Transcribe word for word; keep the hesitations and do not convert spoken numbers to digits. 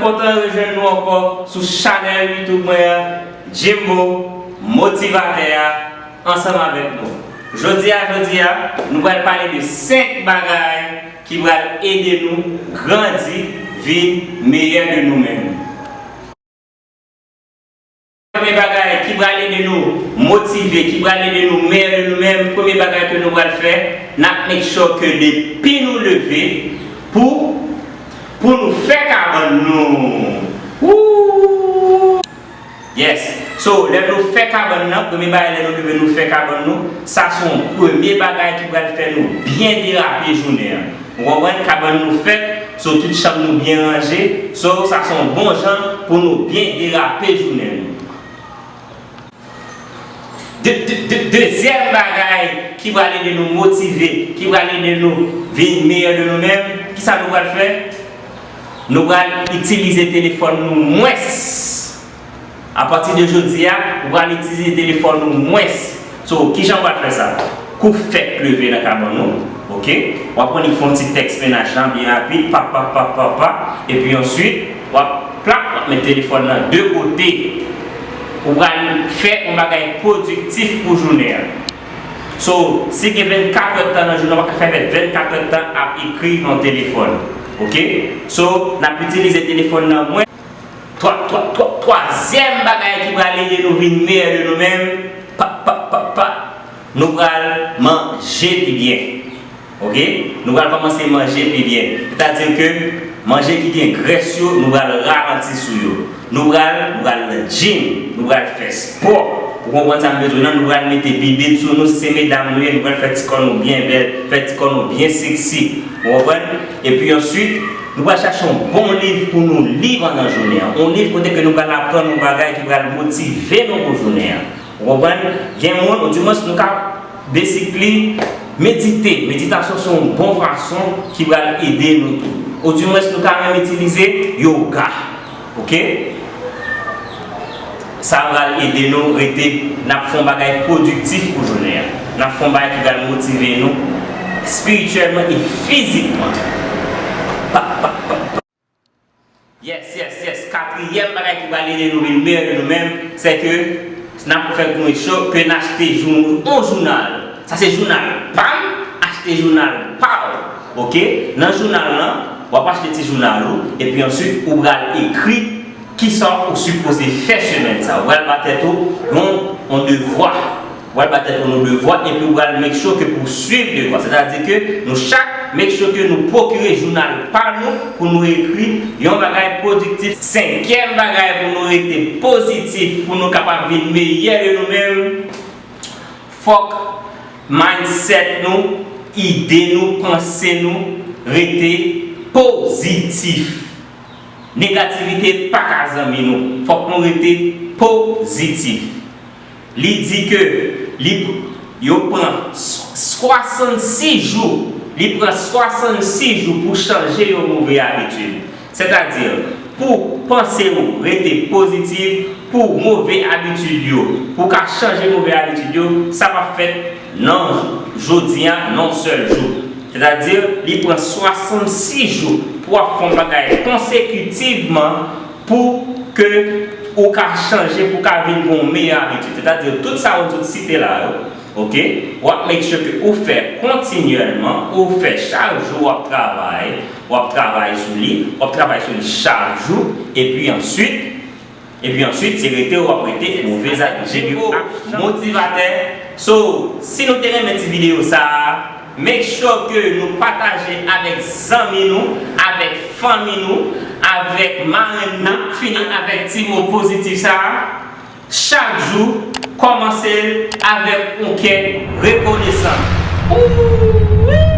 Kontan rejwenn nou ankò sou chanèl YouTube mwen an, Jimbo, motivatè a, ansanm avèk nou. Jodi a, jodi a, nou pral pale de senk bagay ki pral ede nou grandi, vin meyè de nou menm. Premye bagay ki pral ede nou motive, ki pral ede nou meyè de nou menm, premye bagay ke nou pral fè, n ap make sure ke depi nou leve pou, pou nou fè kabann nou. Woo! Yes. So, lè nou fè kabann nan, premye bagay lè nou leve nou fè kabann nou, sa se yon premye bagay ki pral fè nou byen derape jounen an. Ou konprann? Kabann nou fèt, so tout chanm nou byen ranje, so sa se yon bon jan pou nou byen derape jounen nou. De, de, de, dezyèm bagay ki pral ede nou motive, ki pral ede nou vin meyè de nou menm, kisa nou pral fè? Nou pral itilize telefòn nou mwens. Apati de jodi a, ou pral itilize telefòn ou mwens. So, kijan w pral fè sa? Kou fèk leve nan kabann ou, oke? W ap pran li fè yon ti tèks mennaj lan byen rapid, pa, pa, pa, pa, pa. Epi answit, w ap, plap, w ap met telefòn nan de kote. Ou pral fè yon bagay pwodiktif pou jounen an. So, si gen vennkat èdtan nan jounen an, w pa ka fè vennkat èdtan ap ekri nan telefòn. Oke? So, n ap itilize telefòn nan mwens. Twa, twa, twa, twazyèm bagay ki pral ede nou vin meyè de nou menm, pa, pa, pa, pa, nou pral manje pi byen. Oke? Nou pral kòmanse manje pi byen. Sètadi ke manje ki gen grès yo, nou pral ralanti sou yo. Nou pral, nou pral nan gym, nou pral fè spò. Ou konprann sa m bezwen nan? Nou pral mete bibit sou nou, si se medam nou ye, nou pral fè ti kò nou byen bèl, fè ti kò nou byen seksi. Ou konprann? Epi answit, nou pral chache yon bon liv pou nou li pandan jounen an. Yon liv kote ke nou pral aprann yon bagay ki pral motive nou pou jounen an. Ou konprann? Gen moun, oudimwens, nou ka basically medite. Meditasyon se yon bon fason ki pral ede nou tou. Oudimwens, nou ka menm itilize yoga. Oke? Sa pral ede nou rete, n ap fè yon bagay pwodiktif pou jounen an. N ap fè yon bagay ki pral motive nou espirityèlman e fizikman. Pa, pa, pa, pa. Yes, yes, yes. Katriyèm bagay ki pral ede nou vin meyè de nou menm, se ke n ap fè make sure ke n achte jou, yon jounal. Sa se jounal pa m, achte jounal pa w. Oke? Nan jounal lan, w ap achte ti jounal ou, epi answit, ou pral ekri kisa ou sipoze fè semèn sa. Ou pral ba tèt ou yon, yon devwa. Ou pral ba tèt ou yon devwa, epi ou pral make sure ke pou swiv devwa. Sètadi ke nou chak make sure ke nou pwokire jounal pa nou pou nou ekri yon bagay pwodiktif. Senkyèm bagay pou nou rete pozitif, pou nou kapab vin meyè de nou menm, fòk mindset nou, ide nou, panse nou rete pozitif. Negativite pa ka zanmi nou. Fòk nou rete pozitif. Li di ke li, yo pran swasann sis jou, li pran swasann sis jou pou chanje yon move abitid. Sètadi, pou panse ou rete pozitif, pou move abitid yo, pou ka chanje move abitid yo, sa p ap fèt nan jodi a, nan yon sèl jou. Sètadi, li pran swasann sis jou pou w ap fè yon bagay konsekitivman pou ke ou ka chanje, pou ka vin gen yon meyè abitid. Sètadi, tout sa yo sot site la yo, oke, w ap make sure ke ou fè kontinyèlman, ou fè chak jou w ap travay, w ap travay sou li, w ap travay sou li chak jou, epi answit, Epi answit, se rete w ap rete move abitid yo ak motivatè. So, si nou te renmen ti videyo sa a, make sure ke nou pataje avèk zanmi nou, avèk fanmi nou, avèk marenn nou. N ap fini avèk ti mo pozitif sa a. Chak jou, kòmanse l avèk yon kè rekonesan. Ooh!